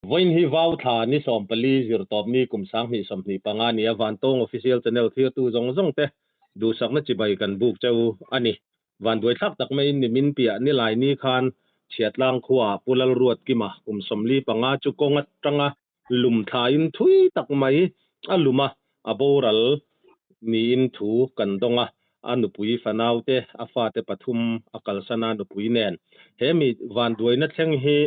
Vawiin hi Vau thla ni 14 zirtawpni kum 2025 nia Vantawng Official Channel thirtu zawng zawng te duhsakna chibai kan buk cheu a ni. Vanduaithlak tak maiin nimin piah nilai ni khan Chhiatlang khuaah Pu Lalruatkima kum 45 chu kawng atanga lum thlain thui tak mai a lum a, a boral niin thu kan dawng a, a nupui fanaute a fate pathum a kalsan a nupui nen. He mi vanduaina thleng hi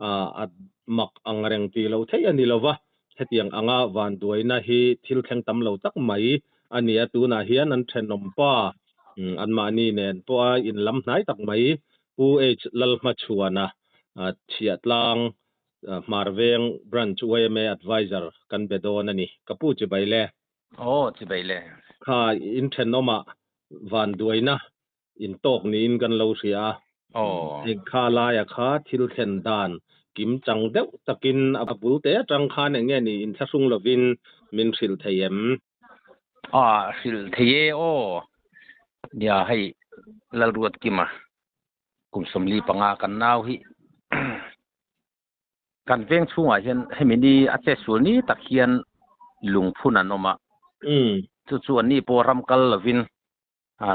a mak ang reng tih loh theih a ni lo va, hetiang anga vanduaina hi thil thleng tam lo tak mai a ni a, tunah hian an thenawm pa anmahni nen pawha inlam hnai tak mai Pu H Lalhmachhuana Chhiahtlang Hmarveng Branch yma Adviser kan be dawn a ni. Ka pu chibai le. Aw chibai le. Kha in thenawmah vanduaina intawk niin kan lo hria a. Eng kha laia kha thil thlen dan kim chang deuh takin a bul te atang khan eng nge ni inthlahrung lovin min hrilh thei em? A hrilh thei e aw. Nia hei Lalruatkima kum 45 kan nau hi kan veng chhungah hian hemi ni a che sul ni tak hian lungphun an awm a. Chu chu an ni pawh ram kal lovin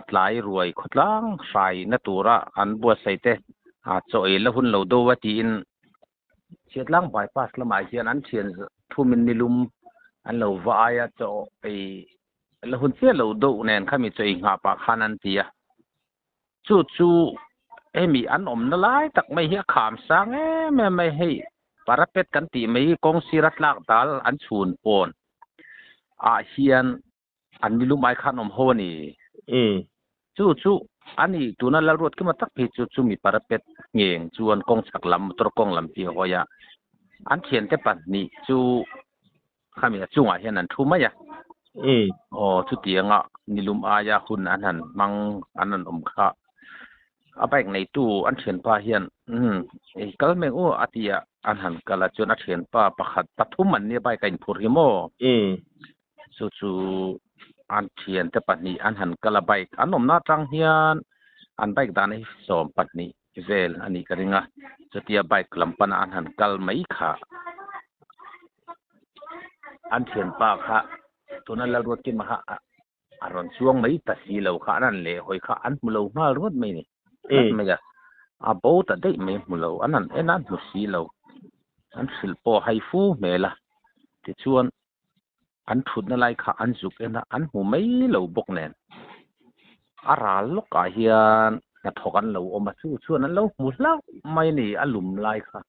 tlai ruai khawtlang hrai na tura an buatsaih te chaw ei la hun lo do a tiin Chhiatlang bypass lamah hian an thian thumin nilum an lo va aia chaw ei la hun chiah lo deuh nen khami chaw ei nghah pah khan an ti a. Chu chu hemi an awmna lai tak mai hi a kham sang em em mai hei parapet kan tih mai kawng sira tlak dal an chhun pawn ah hian an nilum ai khan awm ho a ni. Chu chu a ni tuna Lalruat kima tak phei chu chumi parapet ngheng chuan kawng chhak lam motor kawng lam hi a hawi a, an thiante pahnih chu khami a chungah hian an thu mai a. Aw chutianga nilum aia hun an han hmang an han awm kha a bike neitu an thianpa hian umm ei kal mek u a ti a, an han kal a chuan a thianpa pakhat pathum an nia bike a inphur hi maw? Chu chu an thiante pahnih an han kal a bike an awmna atang hian an bike dan hi 12 vel a nih ka ring a chutia bike lam pana an han kal mai kha an thianpa kha tuna Lalruatkima kha a rawn chuang mai ta si lo kha an han leh hawi kha an hmu lo nghal ringawt mai ni tlat mai a a bo ta daih mai hmu lo an han en a an hmu si lo an hrilh pawh a hai fu hmel a tichuan an thutna lai kha an zuk en a an hmu mai lo bawk nen a ral lawkah hian hnathawk an lo awm a chu chuan an lo hmu hlauh mai a ni a lum lai kha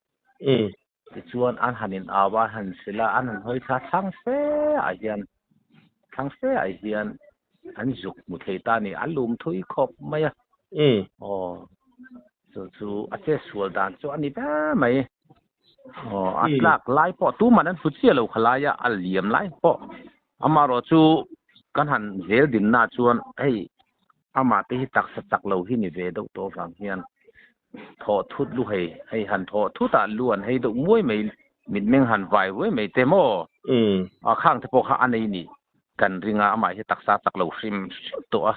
tichuan an han in au a an han hrilh a an han hawi thla thlang fe ah hian thlang fe ah hian an zuk hmu thei ta a ni a lum thui khawp mai a aw chu chu a chetsual dan chu a ni ber mai. Aw a tlak lai pawh tuman an hmu chiah lo kha laia a liam lai pawh amaherawh chu kan han zel dinna chuan hei amah te hi taksa chak lo hi ni ve deuh tawh avang hian thawh thut lu hei hei han thawh thut ah lu an hei deuh muai mai mitmeng han vai ruai mai te maw a khang te pawh kha a nei ni kan ring a amah hi taksa chak lo hrim hrim tawh a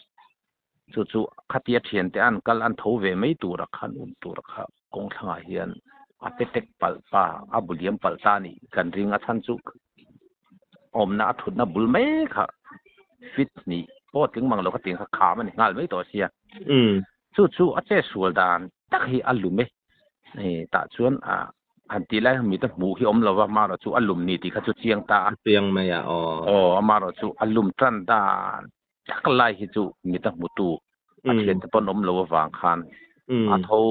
chu chu khatia thiante an kal an tho ve mai tura khan um tura kha kawng thlangah hian a pe tek palh pa a bu liam palh ta a nih kan ring a chhan chu awmna a thutna bul mai kha fit hnih pawh tling mang lo kha tiang kha kham a ni nghal mai tawh sia chu chu a che sual dan tak hi a lum e tah chuan a han tih lai mi te hmuh hi awm lo va amaherawh chu a lum ni tih kha chu chiang ta a chiang mai a aw aw amaherawh chu a lum tan dan tak lai hi chu mi ta hmutu a thian te pawn awm lo avang khan a tho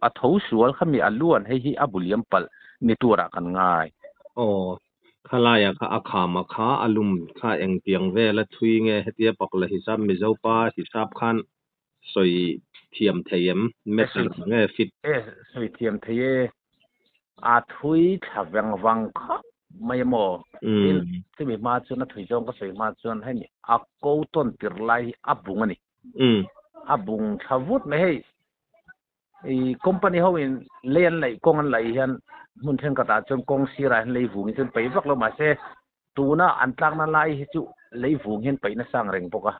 a tho sual kha mi a luan hei hi a bu liam palh ni turah kan ngai. Aw, khalaia kha a khama kha a lum kha engtiang vela thui nge hetia pakla hisap Mizopa hisap khan sawi thiam thei em meter nge fit. E sawi thiam thei e a thui thla veng vang khawp mai emaw tin chumi hma chuan a thui zawng ka sawi hma chuan hemi a ko tawn tir lai hi a bung a ni a bung thla vut mai hei i company ho in lei an laih kawng an laih hian hmun thenkhatah chuan kawng sirah hian lei vung hi chuan peih vak lo mahse tuna an tlakna lai hi chu lei vung hian peih nasa ang reng bawk a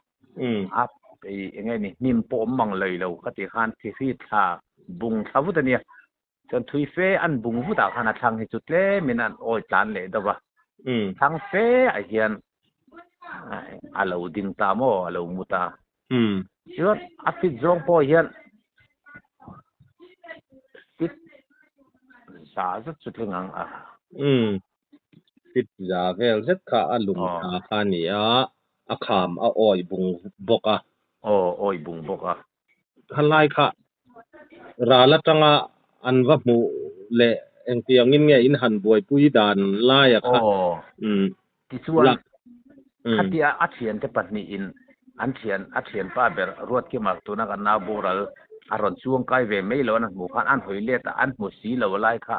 a eng nge ni hnim pawh awm mang lei lo ka tih khan thihri thla bung thla vut a nia. Chuan thui fe an bung vutah khan a thlang hi chu tlemin an awi tlan leh deuh a. Thlang fe ah hian a lo ding ta maw, a lo mu ta. Chuan a fit zawng pawh hian fit za zet chu tling ang a. Fit za vel zet kha a lum thla kha a ni a, a kham a awi bung bawk a. Aw, awi bung bawk a. Khalai kha ral atanga an va hmuh leh engtiangin nge in han buaipui dan laia kha. Aw, tichuan khatia a thiante pahnihin an thian a thianpa ber Ruatkima tuna kan nau boral a rawn chuang kai ve mai lo an han hmuh khan an hawi let a, an hmu si lo lai kha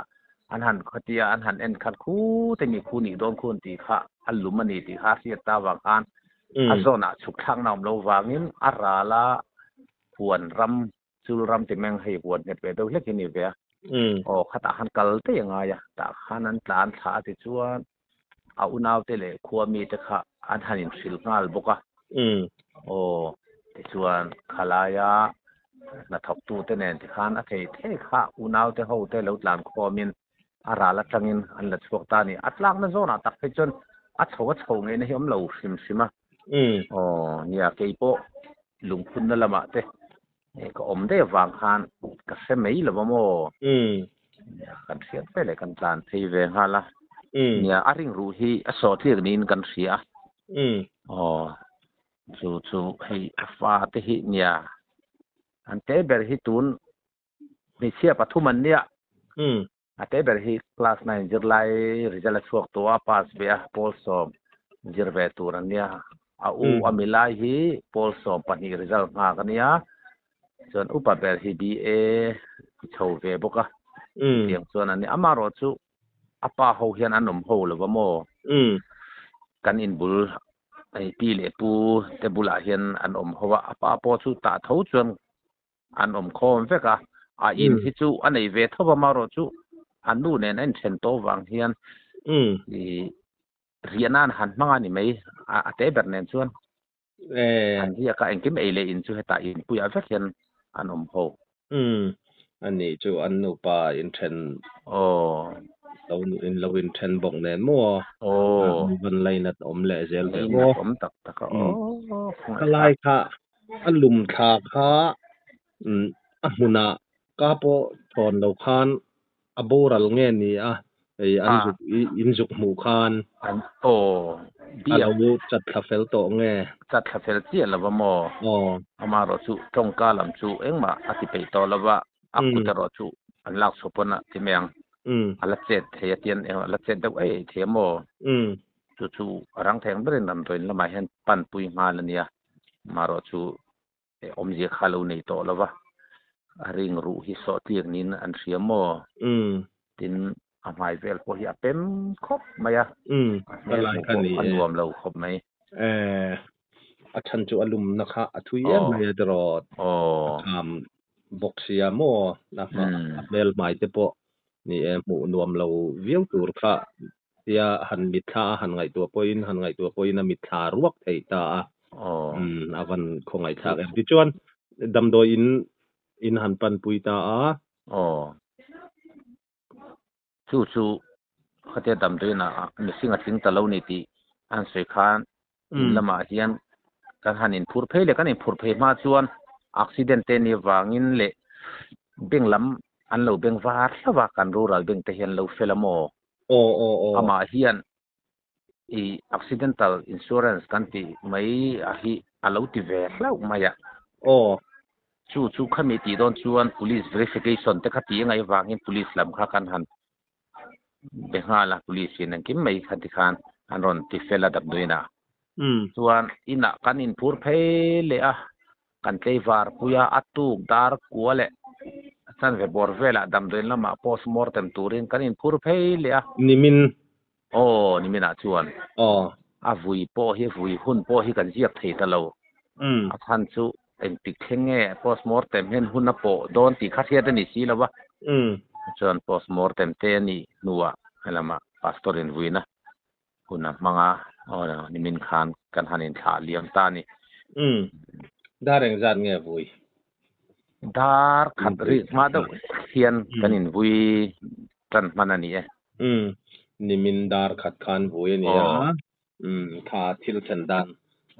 an han khatia an han en khan khute mi khu nih dawn khu an tih kha a lum a ni tih kha a hriat ta vang khan A zawnah chhuk thlakna awm lo vangin a ral a, huan ram, chul ram ti meng hei huan nghet ve deuh hlek hi ni ve a. Aw, khatah khan kal daih a ngai a, tah khan an tlan thla a tichuan a unaute leh khua mite kha an han inhrilh nghal bawk a. Aw, tichuan khalaia hnathawktute nen tikhan a thei thei kha unaute hote lo tlan khawmin a ral atangin an la chhuak ta a ni. A tlakna zawnah tak phei chuan a chho a chho ngeihna hi a awm lo hrim hrim a. Aw, nia, kei pawh lungphunna lamah te ka awm daih avang khan ka hre mai lo va maw? Nia, kan hriat ve leh kan tlan phei ve nghal a. Nia, a ringruh hi a sawhtliak niin kan hria a. Aw, chu chu hei a fa te hi nia, an te ber hi tun Hmeichhia pathum an nia. A te ber hi class nine zirlai result a chhuak tawh a, pass ve a, pawl sawm zir ve tur an nia. A u a milai hi pawl 12 result nghak a nia. Chuan upa ber hi BA ti chho ve bawk a. Chutiang chuan an nia. Amaherawh chu a pa ho hian an awm ho lo va maw? Kan inbul pi leh pu te bulah hian an awm ho a, a pa pawh chu tah tho chuan An awm khawm vek a, a in hi chu a nei ve tho va marawh chu a nu nen a inthen tawh vang hian i riahna an han hmang a ni mai, a te ber nen chuan an riak a, engkim ei leh in chu hetah inpuiah vek hian an awm ho. A nih chu an nupa inthen lo in lo inthen bawk nen maw an lainat awm leh zel ve maw. Awm tak tak a aw. Khalai kha A lum thla kha a hmunah ka pawh thawn lo khan a boral nge ni a, hei an zuk in zuk hmuh khan a lo chat thla fel tawh nge? Chat thla fel chiah lo va maw? Amaherawh chu tawngka lam chu engmah a ti peih tawh lo va, a kut erawh chu an lak chhuah pawn a ti mai ang. A la chet thei a tian a la chet deuh ei ei thei a maw? Chu chu a rang thei ang berin ramdawiin lamah hian panpui nghal a nia. Marawh chu awmzia kha lo nei tawh lo va, a ring ruh hi sawh tliak niin an hria maw? Tin, a hmai vel pawh hi a pem khawp mai a, a hmel hmuh pawh a nuam lo khawp mai. A chhan chu a lumna kha a thui em mai a tiraw? A kham bawk sia maw? A hmel hmai te pawh ni e, hmuh nuam lo viau tur kha Tia han mitthla a han ngaihtuah pawhin han ngaihtuah pawhin a mitthla ruak theih ta a. Umm a van khawngaihthlak em. Tichuan damdawi in in han panpui ta a. Aw. Chu chu khatia damdawi inah mihring a tling ta lo ni tih an sawi khan in lamah hian kan han inphur phei leh kan inphur phei hma chuan accident te ni vangin leh bank lam an lo beng var hlauh a kan rural bank te hian lo fel a maw? Aw aw aw. Amah hian i accidental insurance kan tih mai a hi a lo ti ve hlauh mai a. Aw. Chu chu khami tih dawn chuan police verification te kha tih a ngaih vangin police lam kha kan han be nghal a, police in engkim mai kha tikhan an rawn ti fel a damdawiin ah. Chuan inah kan inphur phei leh a, kan tleivar pui a, a tuk dar kua leh chanve bawr velah damdawiin lamah post mortem turin kan inphur phei leh a. Nimin. Aw, niminah chuan. Aw. A vui pawh hi vui hun pawh hi kan ziak thei ta lo. A chhan chu Engtik thleng nge post mortem hian hun a pawh dawn tih kha hriat a ni si lo va. Chuan post mortem te a nih hnuah helamah pastor in vuina hun a hmang a, aw nimin khan kan han inthlah liam ta a ni. Dar engzat nge vui? Dar khat rik hma deuh hian kan invui tan hman a ni e. Umm nimin dar khat khan vui a ni a, umm kha thil thlen dan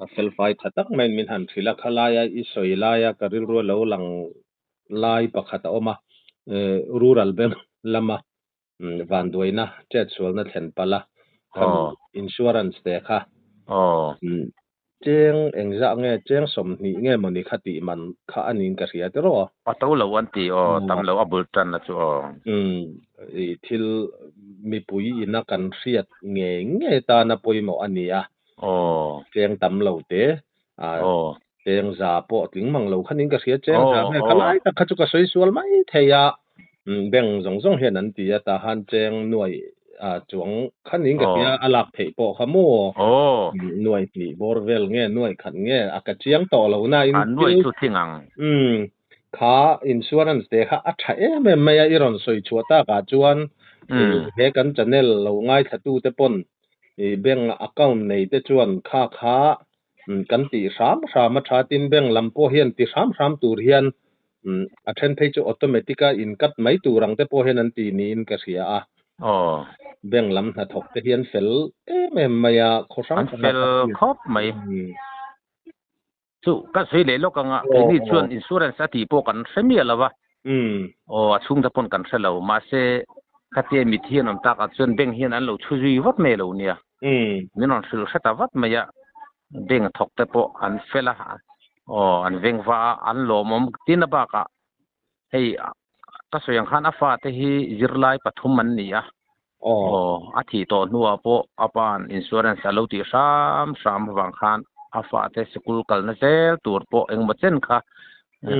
a felfai tha tak maiin min han hrilh a, khalaia i sawi laia ka rilru a lo lang lai pakhat a awm a, rural bank lama vanduaina chetsualna thlen palh a, khami insurance te kha cheng engzah nge cheng 20 nge mawni kha tih man kha a niin ka hria tiraw? A to lo an ti aw, tam lo a bul tan a chu aw. I thil mipui ina kan hriat ngei ngei tana pawimawh a ni a. Cheng tam lo te, cheng za pawh tling mang lo kha niin ka hria, cheng za nge kha lai tak kha chu ka sawi sual mai thei a. Bank zawng zawng hian an ti a, tah han cheng nuai chuang kha niin ka hria, a lak theih pawh kha maw? Nuai hnih bawr vel nge nuai khat nge a ka chiang tawh lo na in A nuai chu tling ang. Kha insurance te kha a tha em em mai a, i rawn sawi chhuah takah chuan he kan channel lo ngaithla te pawn bank account nei te chuan kha kha kan ti hram hram a tha tin bank lam pawh hian ti hram hram tur hian a then phei chu automatic a in cut mai tur ang te pawh hian an ti niin ka hria a. Bank lam hnathawk te hian fel em em mai a, khaw hrang An fel khawp mai. Chu ka sawi leh lawk anga keini chuan insurance a tih pawh kan hre miah lo va. Aw a chhungte pawn kan hre lo mahse khatia mit hian awm takah chuan bank hian an lo chhu zui vat mai lo nia. Min rawn hrilh hre ta vat mai a, bank thawk te pawh an fel a, aw an veng va a, an lawmawm tin a bakah hei ka sawi ang khan a fate hi zirlai pathum an ni a. Aw a thih tawh hnuah pawh a pa'n insurance a lo tih hram hram avang khan a fate sikul kalna zel tur pawh engemaw chen kha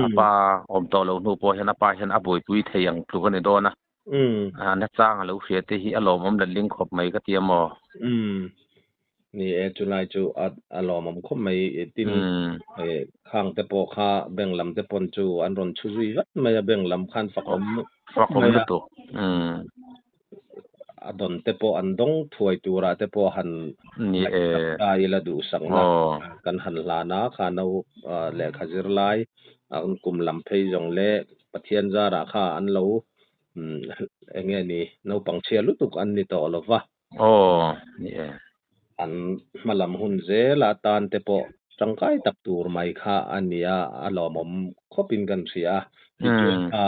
a pa awm tawh loh hnu pawh hian a pa hian a buaipui thei ang tluk a ni dawn a. Nachang a lo hria te hi a lawmawm letling khawp mai ka ti a maw? Ni e, chulai chu a lawmawm khawp mai. Tin, khang te pawh kha bank lam te pawn chu an rawn chhu zui vat mai a, bank lam khan fakawm khawp mai a. A dawn te pawh an dawng thuai turah te pawh han ngaihsak ta ila duhsakna kan han hlan a, kha no lehkha zir lai kum lam phei zawng leh Pathian zarah kha an lo eng nge ni naupang chhia lutuk an ni tawh lo va. Aw ni e. An hmalam hun zela tan te pawh tangkai tak tur mai kha a nia a lawmawm khawpin kan hria a. Tichuan kha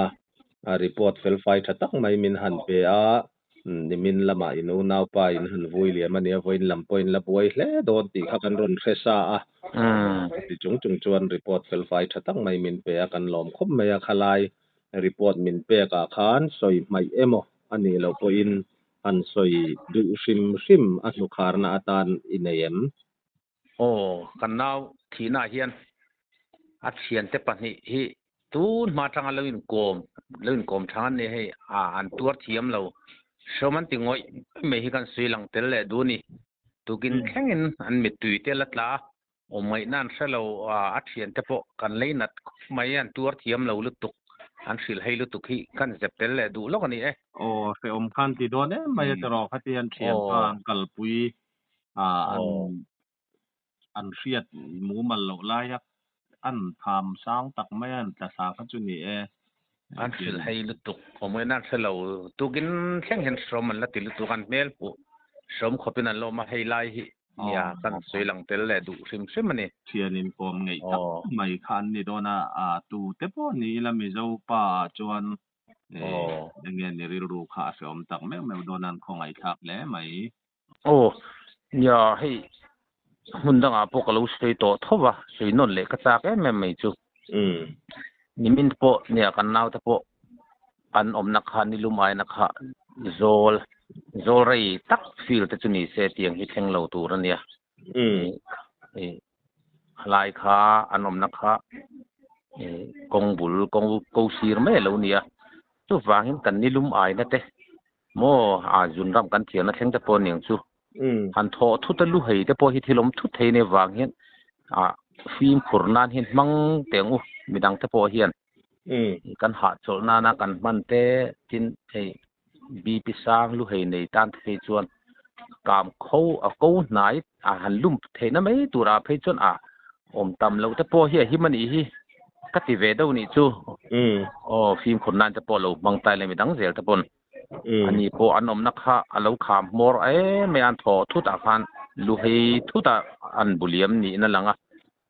report felfai tha tak mai min han pe a, nimin lamah in unaupa in han vui liam a nia, vawiin lam pawhin la buai hle dawn tih kha kan rawn hre sa a. Ti chung chung chuan report felfai tha tak mai min pe a, kan lawm khawp mai a, khalai report min pekah khan sawi hmaih emaw a nih loh pawhin han sawi duh hrim hrim a hnukharna atan i nei em? Aw, kan nau thihnaah hian a thiante pahnih hi tun hma atanga lo inkawm, lo inkawm thang an ni hei, a an tuar thiam lo. Hreawm an ti ngawih mai hi kan sawi lang tel leh duh a ni. Tukin thlengin an mittui te la tla a, awm ngaihna an hre lo, a thiante pawh kan lei nat khawp mai, an tuar thiam lo lutuk, an hrilh hei lutuk hi kan zep tel leh duh lawk a ni e. Aw, hrehawm khan ti dawn em mai a tiraw, khatiang thianpa an kalpui an an hriat mumal loh laia an tham sang tak mai a an tla thla kha chu ni e. An hrilh hei lutuk, awm ngaihna an hre lo, tukin thleng hian hreawm an la ti lutuk, an hmel hmuh hreawm khawpin an la awm a, hei lai hi nia kan sawi lang tel leh duh hrim hrim a ni. Thian inkawm ngeih tak mai kha an ni dawn a, a tute pawh ni ila Mizo pa ah chuan eng nge ni rilru kha a hreawm tak meuh meuh dawn a, an khawngaihthlak hle mai. Aw, nia hei hmun dangah pawh ka lo sawi tawh tho va, sawi nawn leh ka chak em em mai chu. Nimin pawh nia kan naute pawh an awmna kha nilum aina kha zawl, zawl rei tak field te chu ni se tiang hi thleng lo tur a nia. Khalai kha an awmna kha kawng bul kawng ko sir mai a lo nia. Chuvangin kan nilum aina te maw a zun ram kan thiamna thleng te pawh aniang chu. Han thawh thut a lu hei te pawh hi thil awm thut thei ania vang hian ah fimkhur nan hian hmang teh ang u midang te pawh hian kan hahchawlh nana kan hman te tin hei BP sang lu hei nei tan te phei chuan kam kho a ko hnai a han lum theihna mai turah phei chuan a awm tam loh te pawh hi a him a nih hi. Ka ti ve deuh nih chu. Aw fimkhur nan te pawh lo hmang ta ila midang zel te pawn ani pawh an awmna kha a lo kham hmawr em mai a, an thaw thut ah khan lu hei thut ah an bu liam niin a lang a,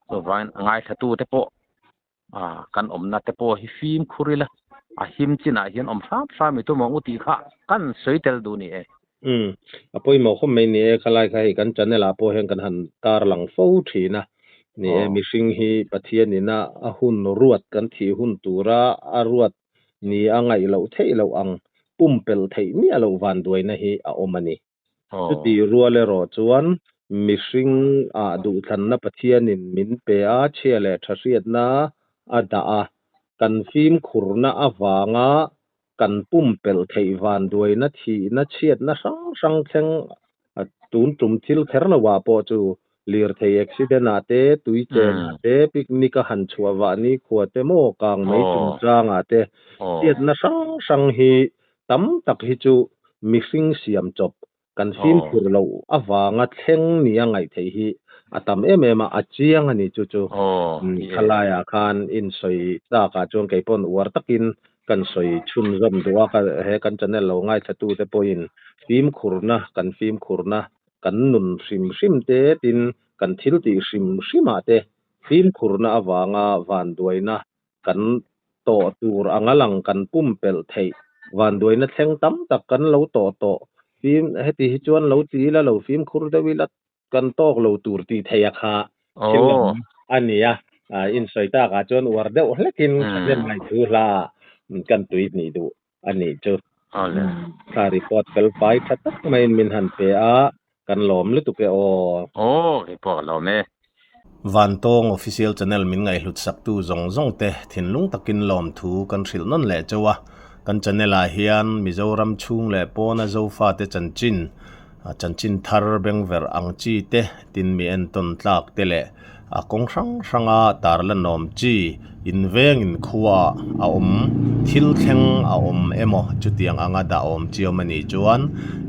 chuvangin a ngaithlatu te pawh kan awmna te pawh hi fimkhur ila a him chinah hian awm hram hram i tum ang u tih kha kan sawi tel duh ni e. Umm a pawimawh khawp mai ni e, khalai kha hei kan channel ah pawh hian kan han tarlang fo thin a, ni e mihring hi Pathian ina a hun ruat kan thih hun tura a ruat ni a ngaih loh theih loh ang pumpelh theih miah loh vanduaina hi a awm a ni. Chuti rual erawh chuan mihring ah duhthlanna Pathianin min pe a, chhia leh tha hriatna a dah a, kan fimkhurna avanga kan pumpelh theih vanduaina thihna chhiatna hrang hrang thleng tun tum thil kher lo ah pawh chu lirthei accident ah te, tui chen ah te, picnic a han chhuah vah nikhua te maw kang mai chungchang ah te chhiatna hrang hrang hi tam tak hi chu mihring siam chawp kan fimkhur loh avanga thleng nia ngaih theih hi a tam em em a, a chiang a ni chu chu. Khalaiah khan insawi takah chuan kei pawn uar takin kan sawi chhunzawm duh a, he kan channel lo ngaithlatute pawhin fimkhurna kan fimkhurna kan nun hrim hrim te tin kan thil tih hrim hrimah te fimkhurna avanga vanduaina kan tawh tur anga lang kan pumpelh theih vanduaina thleng tam tak kan lo tawh tawh fim heti hi chuan lo ti ila lo fimkhur deuh ila kan tawk lo tur tih theih a kha thil awm a ni a, insawi takah chuan uar deuh hlekin thahnem ngaih thu hla kan tui hnih duh a nih chu. Thla report fel fai tha tak maiin min han pe a, kan lawm lutuk e aw. Aw, kei pawh ka lawm e. Vantawng Official Channel min ngaihhlut saktu zawng zawng te thinlung takin lawmthu kan hrilh nawn leh chauh a, kan channel ah hian Mizoram chhung leh pawna Zofate chanchin, chanchin thar bengverh ang chi te, tin mi entawn tlak te leh a kawng hrang hranga tarlanawm chi inveng inkhua a awm, thil thleng a awm emaw chutiang anga dah awm chi awm a nih chuan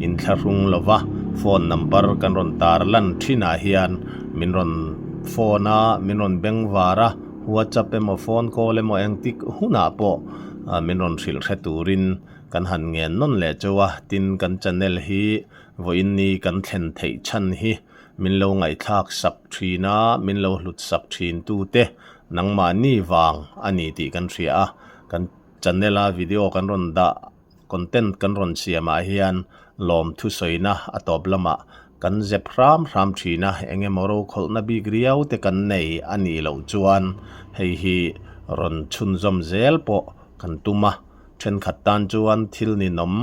inthlahrung lova phone number kan rawn tarlan thinah hian min rawn phone a, min rawn bengvar a, WhatsApp emaw phone call emaw engtik hunah pawh min rawn hrilh hre turin kan han ngen nawn leh chauh a, tin kan channel hi vawiin ni kan thlen theih chhan hi min lo ngaihthlak sak thin a, min lo hlut sak thin tute nangmahni vang a ni tih kan hria a, kan channel a video kan rawn dah content kan rawn siam ah hian lawm thusawina a tawp lamah kan zep hram hram thin a, eng emaw rokhawlhna bik riau te kan nei a nih loh chuan hei hi rawn chhunzawm zel pawh kan tum a, thenkhat tan chuan thil ninawm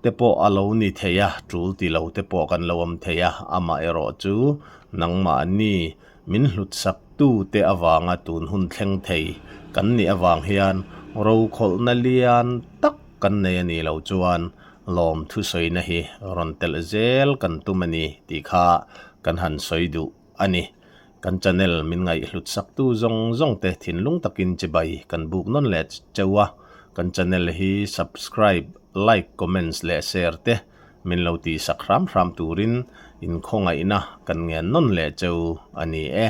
te pawh a lo ni thei a, tul ti lo te pawh kan lo awm thei a, amaherawh chu nangmahni min hlut sak tu te avanga tun hun thleng thei kan nih avang hian rokhawlhna lian tak kan nei a nih loh chuan lawm thusawina hi rawn telh zel kan tum a ni tih kha kan han sawi duh a ni. Kan channel min ngaihhlut saktu zawng zawng te thinlung takin chibai kan buk nawn leh cheu a, kan channel hi subscribe, like, comments leh share te min lo tihsak hram hram turin inkhawngaihna kan ngen nawn leh cheu a ni e.